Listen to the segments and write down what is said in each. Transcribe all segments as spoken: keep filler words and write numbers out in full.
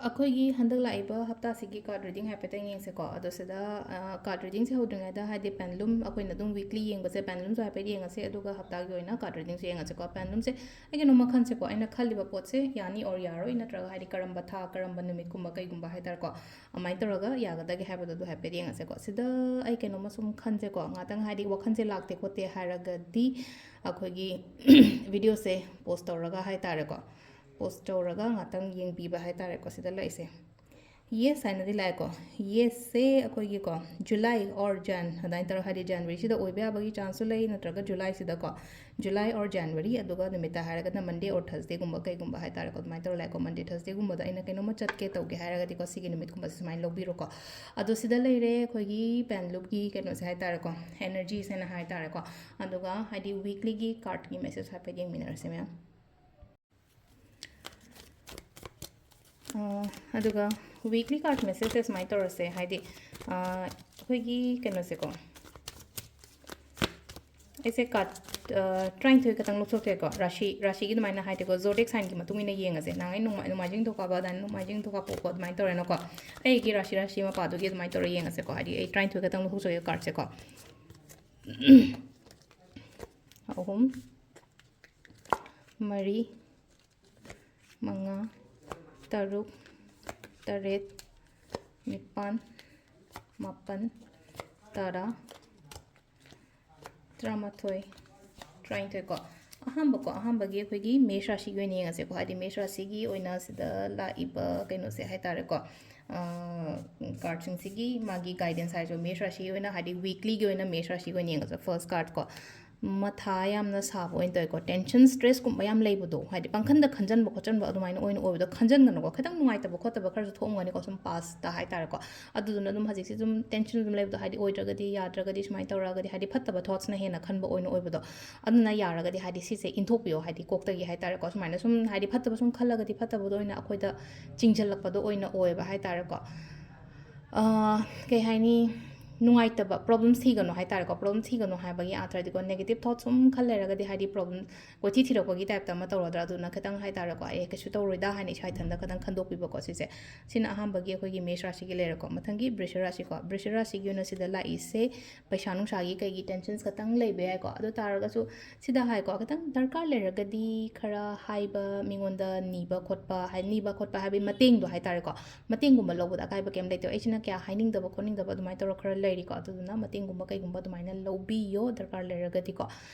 ꯑꯩꯈꯣꯏꯒꯤ ꯍꯟꯗꯛ ꯂꯥꯛꯏꯕ ꯍꯞꯇꯥꯁꯤꯒꯤ card reading ꯍꯥꯏꯐꯦꯠꯇꯪ ꯌꯦꯡꯁꯦꯀꯣ꯫ ꯑꯗꯣ ꯁꯤꯗ, ꯑ, card readingꯁꯦ ꯍꯧꯗ꯭ꯔꯤꯉꯩꯗ, ꯍꯥꯏꯗꯤ pendulum ꯑꯩꯈꯣꯏꯅ ꯑꯗꯨꯝ weekly ꯌꯦꯡꯕꯁꯦ, pendulumꯁꯨ ꯍꯥꯏꯐꯦꯠ ꯌꯦꯡꯉꯁꯦ, ꯑꯗꯨꯒ ꯍꯞꯇꯥꯒꯤ ꯑꯣꯏꯅ card readingꯁꯦ ꯌꯦꯡꯉꯁꯦꯀꯣ꯫ Pendulumꯁꯦ ꯑꯩ ꯀꯩꯅꯣꯝꯃ ꯈꯟꯁꯦꯀꯣ, ꯑꯩꯅ ꯈꯜꯂꯤꯕ ꯄꯣꯠꯁꯦ ꯌꯥꯅꯤ or ꯌꯥꯔꯣꯏ, ꯅꯠꯇ꯭ꯔꯒ ꯍꯥꯏꯗꯤ ꯀꯔꯝꯕ ꯊꯥ, ꯀꯔꯝꯕ ꯅꯨꯃꯤꯠꯀꯨꯝꯕ ꯀꯩꯒꯨꯝꯕ ꯍꯥꯏ ꯇꯥꯔꯦꯀꯣ, ꯑꯗꯨꯃꯥꯏꯅ ꯇꯧꯔꯒ ꯌꯥꯒꯗꯒꯦ ꯍꯥꯏꯕꯗꯣ ꯑꯗꯨ ꯍꯥꯏꯐꯦꯠ ꯌꯦꯡꯉꯁꯦꯀꯣ꯫ ꯁꯤꯗ ꯑꯩ ꯀꯩꯅꯣꯝꯃ ꯁꯨꯝ ꯈꯟꯁꯦꯀꯣ, ꯉꯥꯛꯇꯪ ꯍꯥꯏꯗꯤ ꯋꯥꯈꯜꯁꯦ ꯂꯥꯛꯇꯦ ꯈꯣꯠꯇꯦ ꯍꯥꯏꯔꯒꯗꯤ ꯑꯩꯈꯣꯏꯒꯤ videoꯁꯦ pause ꯇꯧꯔꯒ ꯍꯥꯏ ꯇꯥꯔꯦꯀꯣ, pause ꯇꯧꯔꯒ ꯉꯥꯛꯇꯪ ꯌꯦꯡꯕꯤꯕ ꯍꯥꯏ ꯇꯥꯔꯦꯀꯣ꯫ ꯁꯤꯗ ꯂꯩꯁꯦ yes ꯍꯥꯏꯅꯗꯤ ꯂꯥꯛꯑꯦꯀꯣ꯫ Yesꯁꯦ ꯑꯩꯈꯣꯏꯒꯤꯀꯣ July or Jan ꯑꯗꯨꯃꯥꯏꯅ ꯇꯧꯔꯒ, ꯍꯥꯏꯗꯤ Januaryꯁꯤꯗ ꯑꯣꯏꯕ ꯌꯥꯕꯒꯤ chanceꯁꯨ ꯂꯩ, ꯅꯠꯇ꯭ꯔꯒ Julyꯁꯤꯗꯀꯣ, July or January, ꯑꯗꯨꯒ ꯅꯨꯃꯤꯠꯇ ꯍꯥꯏꯔꯒꯅ Monday or Thursdayꯒꯨꯝꯕ ꯀꯩꯒꯨꯝꯕ ꯍꯥꯏ ꯇꯥꯔꯦꯀꯣ, ꯑꯗꯨꯃꯥꯏꯅ ꯇꯧꯔ ꯂꯥꯛꯑꯦꯀꯣ꯫ Monday Thursdayꯒꯨꯝꯕꯗ ꯑꯩꯅ ꯀꯩꯅꯣꯝꯃ ꯆꯠꯀꯦ ꯇꯧꯒꯦ ꯍꯥꯏꯔꯒꯗꯤꯀꯣ, ꯁꯤꯒꯤ ꯅꯨꯃꯤꯠꯀꯨꯝꯕꯁꯦ ꯁꯨꯃꯥꯏꯅ ꯂꯧꯕꯤꯔꯣꯀꯣ꯫ ꯑꯗꯣ ꯁꯤꯗ ꯂꯩꯔꯦ ꯑꯩꯈꯣꯏꯒꯤ pendulumꯒꯤ ꯀꯩꯅꯣꯁꯦ ꯍꯥꯏ ꯇꯥꯔꯦꯀꯣ, energyꯁꯦꯅ ꯍꯥꯏ ꯇꯥꯔꯦꯀꯣ꯫ ꯑꯗꯨꯒ ꯍꯥꯏꯗꯤ weeklyꯒꯤ cardꯀꯤ message ꯍꯥꯏꯐꯦꯠ ꯌꯦꯡꯃꯤꯟꯅꯔꯁꯦ ꯃꯌꯥꯝ꯫ ꯑ, ꯑꯗꯨꯒ weekly card messageꯁꯦ ꯁꯨꯃꯥꯏꯅ ꯇꯧꯔꯁꯦ, ꯍꯥꯏꯗꯤ, ꯑ, ꯑꯩꯈꯣꯏꯒꯤ ꯀꯩꯅꯣꯁꯦꯀꯣ, ꯑꯩꯁꯦ card, ꯑ, ꯇꯔꯥꯅꯤꯊꯣꯏ ꯈꯛꯇꯪ ꯂꯧꯊꯣꯛꯆꯒꯦꯀꯣ, ꯔꯥꯁꯤ, ꯔꯥꯁꯤꯒꯤ ꯑꯗꯨꯃꯥꯏꯅ ꯍꯥꯏꯗꯤꯀꯣ, zodiac signꯒꯤ ꯃꯇꯨꯡ ꯏꯟꯅ ꯌꯦꯡꯉꯁꯦ꯫ ꯅꯍꯥꯟꯒꯩ ꯅꯣꯡꯃꯥꯏ-, ꯅꯣꯡꯃꯥꯏꯖꯤꯡ ꯅꯤꯡꯊꯧꯀꯥꯕ, ꯑꯗꯨꯃꯥꯏꯅ ꯅꯣꯡꯃꯥꯏꯖꯤꯡ ꯅꯤꯡꯊꯧꯀꯥꯕ ꯄꯣꯛꯄ ꯑꯗꯨꯃꯥꯏꯅ ꯇꯧꯔꯦꯅꯀꯣ꯫ ꯑꯩꯒꯤ ꯔꯥꯁꯤ, ꯔꯥꯁꯤ ꯃꯄꯥꯗꯨꯒꯤ ꯑꯗꯨꯃꯥꯏꯅ ꯇꯧꯔ ꯌꯦꯡꯉꯁꯦꯀꯣ, ꯍꯥꯏꯗꯤ ꯑꯩ ꯇꯔꯥꯅꯤꯊꯣꯏ ꯈꯛꯇꯪ ꯂꯧꯊꯣꯛꯆꯒꯦ cardꯁꯦꯀꯣ꯫ ꯑꯍꯨꯝ, ꯃꯔꯤ, ꯃꯉꯥ, ꯇꯔꯨꯛ, ꯇꯔꯦꯠ, ꯅꯤꯄꯥꯟ, ꯃꯥꯄꯟ, ꯇꯔꯥ, ꯇꯔꯥꯃꯥꯊꯣꯏ, ꯇꯔꯥꯅꯤꯊꯣꯏ ꯀꯣ꯫ ꯑꯍꯥꯟꯕꯀꯣ, ꯑꯍꯥꯟꯕꯒꯤ ꯑꯩꯈꯣꯏꯒꯤ ꯃꯦꯁ ꯔꯥꯁꯤꯒꯤ ꯑꯣꯏꯅ ꯌꯦꯡꯉꯁꯦꯀꯣ, ꯍꯥꯏꯗꯤ ꯃꯦꯁ ꯔꯥꯁꯤꯒꯤ ꯑꯣꯏꯅ ꯁꯤꯗ ꯂꯥꯛꯏꯕ ꯀꯩꯅꯣꯁꯦ ꯍꯥꯏ ꯇꯥꯔꯦꯀꯣ, ꯑ, cardꯁꯤꯡꯁꯤꯒꯤ ꯃꯥꯒꯤ guidance ꯍꯥꯏꯔꯁꯨ, ꯃꯦꯁ ꯔꯥꯁꯤꯒꯤ ꯑꯣꯏꯅ, ꯍꯥꯏꯗꯤ weeklyꯒꯤ ꯑꯣꯏꯅ ꯃꯦꯁ ꯔꯥꯁꯤꯒꯤ ꯑꯣꯏꯅ ꯌꯦꯡꯉꯁꯦ, first cardꯀꯣ꯫ ꯃꯊꯥ ꯌꯥꯝꯅ ꯁꯥꯕ ꯑꯣꯏꯅ ꯇꯧꯋꯦꯀꯣ, tension, stressꯀꯨꯝꯕ ꯌꯥꯝ ꯂꯩꯕꯗꯣ, ꯍꯥꯏꯗꯤ ꯄꯪꯈꯟꯗ ꯈꯟꯖꯟꯕ ꯈꯣꯠꯆꯟꯕ ꯑꯗꯨꯃꯥꯏꯅ ꯑꯣꯏꯅ ꯑꯣꯏꯕꯗꯣ ꯈꯟꯖꯟꯒꯅꯨꯀꯣ꯫ ꯈꯤꯇꯪ ꯅꯨꯡꯉꯥꯏꯇꯕ ꯈꯣꯠꯇꯕ ꯈꯔꯁꯨ ꯊꯣꯛꯑꯝꯒꯅꯤꯀꯣ, ꯁꯨꯝ pastꯇ ꯍꯥꯏ ꯇꯥꯔꯦꯀꯣ꯫ ꯑꯗꯨꯗꯨꯅ ꯑꯗꯨꯝ ꯍꯧꯖꯤꯛꯁꯦ ꯑꯗꯨꯝ tension ꯑꯗꯨꯝ ꯂꯩꯕꯗꯣ, ꯍꯥꯏꯗꯤ ꯑꯣꯏꯗ꯭ꯔꯒꯗꯤ, ꯌꯥꯗ꯭ꯔꯒꯗꯤ, ꯁꯨꯃꯥꯏꯅ ꯇꯧꯔꯛꯑꯒꯗꯤ, ꯍꯥꯏꯗꯤ ꯐꯠꯇꯕ thoughtꯁꯅ ꯍꯦꯟꯅ ꯈꯟꯕ ꯑꯣꯏꯅ ꯑꯣꯏꯕꯗꯣ꯫ ꯑꯗꯨꯅ ꯌꯥꯔꯒꯗꯤ ꯍꯥꯏꯗꯤ ꯁꯤꯁꯦ ꯏꯟꯊꯣꯛꯄꯤꯌꯣ, ꯍꯥꯏꯗꯤ ꯀꯣꯛꯇꯒꯤ ꯍꯥꯏ ꯇꯥꯔꯦꯀꯣ꯫ ꯁꯨꯃꯥꯏꯅ ꯁꯨꯝ ꯍꯥꯏꯗꯤ ꯐꯠꯇꯕ ꯁꯨꯝ ꯈꯜꯂꯒꯗꯤ ꯐꯠꯇꯕꯗꯣ ꯑꯣꯏꯅ ꯑꯩꯈꯣꯏꯗ ꯆꯤꯡꯁꯤꯜꯂꯛꯄꯗꯣ ꯑꯣꯏꯅ ꯑꯣꯏꯌꯦꯕ ꯍꯥꯏ ꯇꯥꯔꯦꯀꯣ꯫ ꯑ, ꯀꯩ ꯍꯥꯏꯅꯤ, ꯅꯨꯡꯉꯥꯏꯇꯕ, ꯄ꯭ꯔꯣꯕ꯭ꯂꯦꯝꯁ ꯊꯤꯒꯅꯨ ꯍꯥꯏꯇꯥꯔꯦꯀꯣ꯫ ꯄ꯭ꯔꯣꯕ꯭ꯂꯦꯝꯁ ꯊꯤꯒꯅꯨ ꯍꯥꯏꯕꯒꯤ ꯑꯥꯔꯊꯗꯤꯀꯣ, ꯅꯦꯒꯦꯇꯤꯞ ꯊꯣꯠ ꯁꯨꯝ ꯈꯜ ꯂꯩꯔꯒꯗꯤ, ꯍꯥꯏꯗꯤ ꯄ꯭ꯔꯣꯕ꯭ꯂꯦꯝ ꯀꯣꯏꯊꯤ ꯊꯤꯔꯛꯄꯒꯤ ꯇꯥꯏꯞꯇ ꯑꯃ ꯇꯧꯔꯗ꯭ꯔꯥ, ꯑꯗꯨꯅ ꯈꯤꯇꯪ ꯍꯥꯏꯇꯥꯔꯦꯀꯣ, ꯑꯦ, ꯀꯩꯁꯨ ꯇꯧꯔꯣꯏꯗ ꯍꯥꯏꯅ ꯏꯁꯥ ꯏꯊꯟꯗ ꯈꯤꯇꯪ ꯈꯟꯗꯣꯛꯄꯤꯕꯀꯣ ꯁꯤꯁꯦ꯫ ꯁꯤꯅ ꯑꯍꯥꯟꯕꯒꯤ ꯑꯩꯈꯣꯏꯒꯤ ꯃꯦꯁ ꯔꯥꯁꯤꯒꯤ ꯂꯩꯔꯦꯀꯣ꯫ ꯃꯊꯪꯒꯤ ꯕ꯭ꯔꯤꯁ ꯔꯥꯁꯤꯀꯣ꯫ ꯕ꯭ꯔꯤꯁ ꯔꯥꯁꯤꯒꯤ ꯑꯣꯏꯅ ꯁꯤꯗ ꯂꯥꯛꯏꯁꯦ ꯄꯩꯁꯥ ꯅꯨꯡꯁꯥꯒꯤ ꯀꯩꯒꯤ ꯇꯦꯟꯁꯟꯁ ꯈꯛꯇꯪ ꯂꯩꯕ ꯌꯥꯏꯀꯣ꯫ ꯑꯗꯨ ꯇꯥꯔꯒꯁꯨ ꯁꯤꯗ ꯍꯥꯏꯀꯣ, ꯈꯤꯇꯪ ꯗꯔꯀꯥꯔ ꯂꯩꯔꯒꯗꯤ ꯈꯔ ꯍꯥꯏꯕ, ꯃꯤꯉꯣꯟꯗ ꯅꯤꯕ ꯈꯣꯠꯄ, ꯍꯥꯏ, ꯅꯤꯕ ꯈꯣꯠꯄ ꯍꯥꯏꯕꯗꯤ ꯃꯇꯦꯡꯗꯣ ꯍꯥꯏꯇꯥꯔꯦꯀꯣ, ꯃꯇꯦꯡꯒꯨꯝꯕ ꯂꯧꯕꯗ ꯑꯀꯥꯏꯕ ꯀꯩꯝ ꯂꯩꯇꯦ꯫ ꯑꯩꯁꯤꯅ ꯀꯌꯥ ꯍꯥꯏꯅꯤꯡꯗꯕ ꯈꯣꯠꯅꯤꯡꯗꯕ ꯑꯗꯨꯃꯥꯏꯅ ꯇꯧꯔ ꯈꯔ ꯂꯩꯔꯤꯀꯣ꯫ ꯑꯗꯨꯗꯨꯅ ꯃꯇꯦꯡꯒꯨꯝꯕ ꯀꯩꯒꯨꯝꯕ ꯑꯗꯨꯃꯥꯏꯅ ꯂꯧꯕꯤꯌꯣ ꯗꯔꯀꯥꯔ ꯂꯩꯔꯒꯗꯤꯀꯣ꯫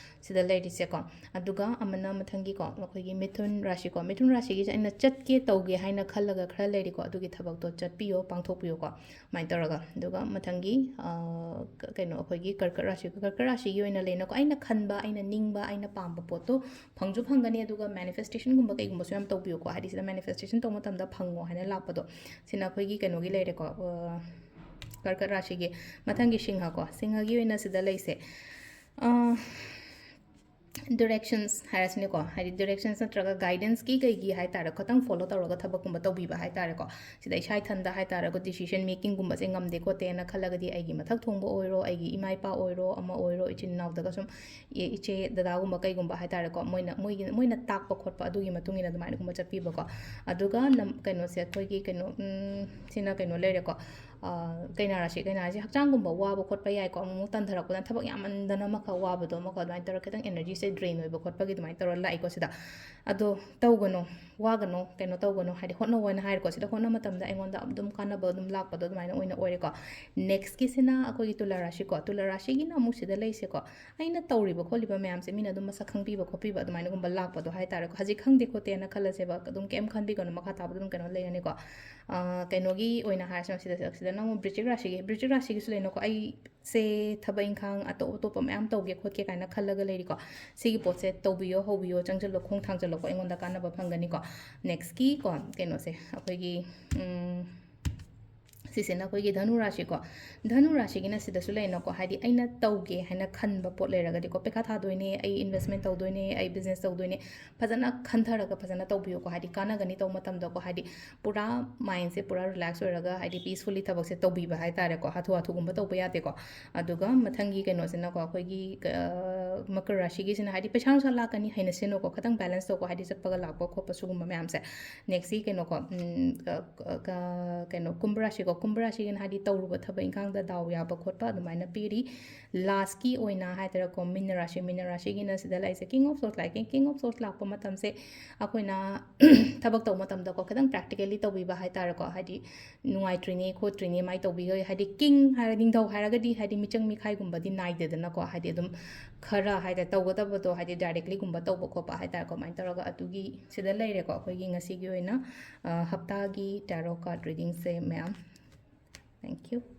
ꯁꯤꯗ ꯂꯩꯔꯤꯁꯦꯀꯣ꯫ ꯑꯗꯨꯒ ꯑꯃꯅ ꯃꯊꯪꯒꯤꯀꯣ, ꯑꯩꯈꯣꯏꯒꯤ ꯃꯤꯊꯨꯟ ꯔꯥꯁꯤꯀꯣ꯫ ꯃꯤꯊꯨꯟ ꯔꯥꯁꯤꯒꯤꯁꯦ ꯑꯩꯅ ꯆꯠꯀꯦ ꯇꯧꯒꯦ ꯍꯥꯏꯅ ꯈꯜꯂꯒ ꯈꯔ ꯂꯩꯔꯤꯀꯣ꯫ ꯑꯗꯨꯒꯤ ꯊꯕꯛꯇꯣ ꯆꯠꯄꯤꯌꯣ, ꯄꯥꯡꯊꯣꯛꯄꯤꯌꯣꯀꯣ꯫ ꯑꯗꯨꯃꯥꯏꯅ ꯇꯧꯔꯒ꯫ ꯑꯗꯨꯒ ꯃꯊꯪꯒꯤ, ꯑ, ꯀ-, ꯀꯩꯅꯣ, ꯑꯩꯈꯣꯏꯒꯤ ꯀꯔꯀꯠ ꯔꯥꯁꯤ, ꯀꯔꯀꯠ ꯔꯥꯁꯤꯒꯤ ꯑꯣꯏꯅ ꯂꯩꯅꯀꯣ, ꯑꯩꯅ ꯈꯟꯕ, ꯑꯩꯅ ꯅꯤꯡꯕ, ꯑꯩꯅ ꯄꯥꯝꯕ ꯄꯣꯠꯇꯣ ꯐꯪꯁꯨ ꯐꯪꯒꯅꯤ, ꯑꯗꯨꯒ ꯃꯦꯅꯤꯐꯦꯁꯇꯦꯁꯟꯒꯨꯝꯕ ꯀꯩꯒꯨꯝꯕꯁꯨ ꯌꯥꯝ ꯇꯧꯕꯤꯌꯨꯀꯣ꯫ ꯍꯥꯏꯗꯤ ꯁꯤꯗ ꯃꯦꯅꯤꯐꯦꯁꯇꯦꯁꯟ ꯇꯧꯕ ꯃꯇꯝꯗ ꯐꯪꯉꯣ ꯍꯥꯏꯅ ꯂꯥꯛꯄꯗꯣ, ꯁꯤꯅ ꯑꯩꯈꯣꯏꯒꯤ ꯀꯩꯅꯣꯒꯤ ꯂꯩꯔꯦꯀꯣ, ꯑ, ꯀꯔꯀꯠ ꯔꯥꯁꯤꯒꯤ꯫ ꯃꯊꯪꯒꯤ ꯁꯤꯡꯍꯀꯣ, ꯁꯤꯡꯍꯒꯤ ꯑꯣꯏꯅ ꯁꯤꯗ ꯂꯩꯁꯦ, ꯑ, ꯗꯤꯔꯦꯛꯁꯟꯁ ꯍꯥꯏꯔꯁꯤꯅꯦꯀꯣ, ꯍꯥꯏꯗꯤ ꯗꯤꯔꯦꯛꯁꯟꯁ ꯅꯠꯇ꯭ꯔꯒ ꯒꯥꯏꯗꯦꯟꯁꯀꯤ ꯀꯩꯒꯤ ꯍꯥꯏꯇꯥꯔꯦ, ꯈꯇꯪ ꯐꯣꯂꯣ ꯇꯧꯔꯒ ꯊꯕꯛꯀꯨꯝꯕ ꯇꯧꯕꯤꯕ ꯍꯥꯏꯇꯥꯔꯦꯀꯣ꯫ ꯁꯤꯗ ꯏꯁꯥ ꯏꯊꯟꯗ ꯍꯥꯏꯇꯥꯔꯦꯀꯣ, ꯗꯤꯁꯤꯖꯟ ꯃꯦꯀꯤꯡꯒꯨꯝꯕꯁꯦ ꯉꯝꯗꯦ ꯈꯣꯠꯇꯦꯅ ꯈꯜꯂꯒꯗꯤ, ꯑꯩꯒꯤ ꯃꯊꯛ ꯊꯣꯡꯕ ꯑꯣꯏꯔꯣ, ꯑꯩꯒꯤ ꯏꯃꯥ ꯏꯄꯥ ꯑꯣꯏꯔꯣ, ꯑꯃ ꯑꯣꯏꯔꯣ, ꯏꯆꯤꯟ ꯏꯅꯥꯎꯗꯒ ꯁꯨꯝ, ꯏ-, ꯏꯆꯦ ꯗꯗꯥꯒꯨꯝꯕ ꯀꯩꯒꯨꯝꯕ ꯍꯥꯏꯇꯥꯔꯦꯀꯣ, ꯃꯣꯏꯅ, ꯃꯣꯏꯒꯤ, ꯃꯣꯏꯅ ꯇꯥꯛꯄ ꯈꯣꯠꯄ ꯑꯗꯨꯒꯤ ꯃꯇꯨꯡ ꯏꯟꯅ ꯑꯗꯨꯃꯥꯏꯅꯒꯨꯝꯕ ꯆꯠꯄꯤꯕꯀꯣ꯫ ꯑꯗꯨꯒ ꯅꯝ-, ꯀꯩꯅꯣꯁꯦ, ꯑꯩꯈꯣꯏꯒꯤ ꯀꯩꯅꯣ, ꯎꯝ, ꯁꯤꯅ ꯀꯩꯅꯣ ꯂꯩꯔꯦꯀꯣ, ꯑ, ꯀꯩꯅꯥ ꯔꯥꯁꯤ, ꯀꯩꯅꯥ ꯔꯥꯁꯤ ꯍꯛꯆꯥꯡꯒꯨꯝꯕ ꯋꯥꯕ ꯈꯣꯠꯄ ꯌꯥꯏꯀꯣ, ꯑꯃꯨꯛꯃꯨꯛ ꯇꯟꯊꯔꯛꯄꯗ ꯊꯕꯛ ꯌꯥꯝꯃꯟꯗꯅ ꯑꯃꯈꯛ ꯋꯥꯕꯗꯣ, ꯑꯃꯈꯛ ꯑꯗꯨꯃꯥꯏꯅ ꯇꯧꯔꯒ ꯈꯤꯇꯪ ꯑꯦꯅꯔꯖꯤꯁꯦ ꯗ꯭ꯔꯦꯟ ꯑꯣꯏꯕ ꯈꯣꯠꯄꯒꯤ ꯑꯗꯨꯃꯥꯏꯅ ꯇꯧꯔꯒ ꯂꯥꯛꯏꯀꯣ ꯁꯤꯗ꯫ ꯑꯗꯣ ꯇꯧꯒꯅꯨ, ꯋꯥꯒꯅꯨ, ꯀꯩꯅꯣ ꯇꯧꯒꯅꯨ, ꯍꯥꯏꯗꯤ ꯍꯣꯠꯅꯧ ꯍꯥꯏꯅ ꯍꯥꯏꯔꯦꯀꯣ꯫ ꯁꯤꯗ ꯍꯣꯠꯅ ꯃꯇꯝꯗ ꯑꯩꯉꯣꯟꯗ ꯑꯗꯨꯝ ꯀꯥꯟꯅꯕ ꯑꯗꯨꯝ ꯂꯥꯛꯄꯗꯣ ꯑꯗꯨꯃꯥꯏꯅ ꯑꯣꯏꯅ ꯑꯣꯏꯔꯦꯀꯣ꯫ ꯅꯦꯛꯁꯀꯤꯁꯤꯅ ꯑꯩꯈꯣꯏꯒꯤ ꯇꯨꯂꯥ ꯔꯥꯁꯤꯀꯣ꯫ ꯇꯨꯂꯥ ꯔꯥꯁꯤꯒꯤꯅ ꯑꯃꯨꯛ ꯁꯤꯗ ꯂꯩꯁꯦꯀꯣ, ꯑꯩꯅ ꯇꯧꯔꯤꯕ ꯈꯣꯠꯂꯤꯕ ꯃꯌꯥꯝꯁꯦ ꯃꯤꯅ ꯑꯗꯨꯝ ꯃꯁꯛ ꯈꯪꯕꯤꯕ ꯈꯣꯠꯄꯤꯕ ꯑꯗꯨꯃꯥꯏꯅꯒꯨꯝꯕ ꯂꯥꯛꯄꯗꯣ ꯍꯥꯏꯇꯥꯔꯦꯀꯣ꯫ ꯍꯧꯖꯤꯛ ꯈꯪꯗꯦ ꯈꯣꯠꯇꯦꯅ ꯈꯜꯂꯁꯦꯕ, ꯑꯗꯨꯝ ꯀꯩꯝ ꯈꯟꯕꯤꯒꯅꯨ, ꯃꯈꯥ ꯇꯥꯕꯗ ꯑꯗꯨꯝ ꯀꯩꯅꯣ ꯂꯩꯒꯅꯤꯀꯣ꯫ ꯑ, ꯀꯩꯅꯣꯒꯤ ꯑꯣꯏꯅ ꯍꯥꯏꯔꯁꯤꯅ ꯁꯤꯗ, ꯁꯤꯗ ꯅꯪ ꯕ꯭ꯔꯤꯆꯤꯛ ꯔꯥꯁꯤꯒꯤ, ꯕ꯭ꯔꯤꯆꯤꯛ ꯔꯥꯁꯤꯒꯤꯁꯨ ꯂꯩꯅꯀꯣ꯫ ꯑꯩꯁꯦ ꯊꯕꯛ ꯏꯪꯈꯥꯡ ꯑꯇꯣꯞ ꯑꯇꯣꯞꯄ ꯃꯌꯥꯝ ꯇꯧꯒꯦ ꯈꯣꯠꯀꯦ ꯀꯥꯏꯅ ꯈꯜꯂꯒ ꯂꯩꯔꯤꯀꯣ꯫ ꯁꯤꯒꯤ ꯄꯣꯠꯁꯦ ꯇꯧꯕꯤꯌꯣ, ꯍꯧꯕꯤꯌꯣ, ꯆꯪꯁꯤꯜꯂꯣ, ꯈꯣꯡ ꯊꯥꯡꯖꯜꯂꯣꯀꯣ, ꯑꯩꯉꯣꯟꯗ ꯀꯥꯟꯅꯕ ꯐꯪꯒꯅꯤꯀꯣ꯫ ꯅꯦꯛꯁꯀꯤ ꯀꯣ, ꯀꯩꯅꯣꯁꯦ, ꯑꯩꯈꯣꯏꯒꯤ, ꯎꯝ, ꯁꯤꯁꯤꯅ ꯑꯩꯈꯣꯏꯒꯤ ꯙꯅꯨ ꯔꯥꯁꯤꯀꯣ꯫ ꯙꯅꯨ ꯔꯥꯁꯤꯒꯤꯅ ꯁꯤꯗꯁꯨ ꯂꯩꯅꯀꯣ, ꯍꯥꯏꯗꯤ ꯑꯩꯅ ꯇꯧꯒꯦ ꯍꯥꯏꯅ ꯈꯟꯕ ꯄꯣꯠ ꯂꯩꯔꯒꯗꯤꯀꯣ, ꯄꯩꯈꯥ ꯊꯥꯗꯣꯏꯅꯦ, ꯑꯩ ꯏꯟꯚꯦꯁꯃꯦꯟ ꯇꯧꯗꯣꯏꯅꯦ, ꯑꯩ ꯕꯤꯖꯤꯅꯦꯁ ꯇꯧꯗꯣꯏꯅꯦ, ꯐꯖꯅ ꯈꯟꯊꯔꯒ ꯐꯖꯅ ꯇꯧꯕꯤꯌꯨꯀꯣ꯫ ꯍꯥꯏꯗꯤ ꯀꯥꯟꯅꯒꯅꯤ ꯇꯧꯕ ꯃꯇꯝꯗꯀꯣ, ꯍꯥꯏꯗꯤ ꯄꯨꯔꯥ ꯃꯥꯏꯟꯁꯦ ꯄꯨꯔꯥ ꯔꯤꯂꯦꯛꯁ ꯑꯣꯏꯔꯒ, ꯍꯥꯏꯗꯤ ꯄꯤꯁꯐꯨꯜꯂꯤ ꯊꯕꯛꯁꯦ ꯇꯧꯕꯤꯕ ꯍꯥꯏꯇꯥꯔꯦꯀꯣ꯫ ꯍꯥꯊꯨ ꯍꯥꯊꯨꯒꯨꯝꯕ ꯇꯧꯕ ꯌꯥꯗꯦꯀꯣ꯫ ꯑꯗꯨꯒ ꯃꯊꯪꯒꯤ ꯀꯩꯅꯣꯁꯤꯅꯀꯣ, ꯑꯩꯈꯣꯏꯒꯤ ꯀ-, ꯃꯀꯔ ꯔꯥꯁꯤꯒꯤꯁꯤꯅ ꯍꯥꯏꯗꯤ ꯄꯩꯁꯥ ꯅꯨꯡꯁꯥ ꯂꯥꯛꯀꯅꯤ ꯍꯥꯏꯅ ꯁꯤꯅꯣꯀꯣ, ꯈꯤꯇꯪ ꯕꯦꯂꯦꯟꯁ ꯇꯧꯀꯣ, ꯍꯥꯏꯗꯤ ꯆꯠꯄꯒ ꯂꯥꯛꯄ ꯈꯣꯠꯄ ꯁꯤꯒꯨꯝꯕ ꯃꯌꯥꯝꯁꯦ꯫ ꯅꯦꯛꯁꯀꯤ ꯀꯩꯅꯣꯀꯣ, ꯎꯝ, ꯀ-, ꯀ-, ꯀꯩꯅꯣ, ꯀꯨꯝꯚ ꯔꯥꯁꯤꯀꯣ꯫ ꯀꯨꯝꯚ ꯔꯥꯁꯤꯒꯤꯅ ꯍꯥꯏꯗꯤ ꯇꯧꯔꯨꯕ ꯊꯕꯛ ꯏꯪꯈꯥꯡꯗ ꯗꯥꯎ ꯌꯥꯕ ꯈꯣꯠꯄ ꯑꯗꯨꯃꯥꯏꯅ ꯄꯤꯔꯤ꯫ ꯂꯥꯁꯀꯤ ꯑꯣꯏꯅ ꯍꯥꯏꯇꯥꯔꯦꯀꯣ, ꯃꯤꯅ ꯔꯥꯁꯤ, ꯃꯤꯅ ꯔꯥꯁꯤꯒꯤꯅ ꯁꯤꯗ ꯂꯩꯁꯦ, King of Swords ꯂꯥꯛꯑꯦ꯫ King of Swords ꯂꯥꯛꯄ ꯃꯇꯝꯁꯦ ꯑꯩꯈꯣꯏꯅ ꯊꯕꯛ ꯇꯧꯕ ꯃꯇꯝꯗꯀꯣ, ꯈꯤꯇꯪ ꯄ꯭ꯔꯦꯛꯇꯤꯀꯦꯜꯂꯤ ꯇꯧꯕꯤꯕ ꯍꯥꯏꯇꯥꯔꯦꯀꯣ꯫ ꯍꯥꯏꯗꯤ ꯅꯨꯡꯉꯥꯏꯇ꯭ꯔꯤꯅꯦ ꯈꯣꯠꯇ꯭ꯔꯤꯅꯦ ꯃꯥꯏ ꯇꯧꯕꯤꯒ, ꯍꯥꯏꯗꯤ ꯀꯤꯡ ꯍꯥꯏꯔ, ꯅꯤꯡꯊꯧ ꯍꯥꯏꯔꯒꯗꯤ ꯍꯥꯏꯗꯤ ꯃꯤꯆꯪ ꯃꯤꯈꯥꯏꯒꯨꯝꯕꯗꯤ ꯅꯥꯏꯗꯦꯗꯅꯀꯣ꯫ ꯍꯥꯏꯗꯤ ꯑꯗꯨꯝ ꯈꯔ ꯍꯥꯏꯇꯥꯔꯦ, ꯇꯧꯒꯗꯕꯗꯣ ꯍꯥꯏꯗꯤ ꯗꯥꯏꯔꯦꯛꯂꯤꯒꯨꯝꯕ ꯇꯧꯕ ꯈꯣꯠꯄ ꯍꯥꯏꯇꯥꯔꯦꯀꯣ꯫ ꯑꯗꯨꯃꯥꯏꯅ ꯇꯧꯔꯒ ꯑꯗꯨꯒꯤ ꯁꯤꯗ ꯂꯩꯔꯦꯀꯣ, ꯑꯩꯈꯣꯏꯒꯤ ꯉꯁꯤꯒꯤ ꯑꯣꯏꯅ, ꯑ, ꯍꯞꯇꯥꯒꯤ tarot card readingꯁꯦ ꯃꯌꯥꯝ꯫ Thank you.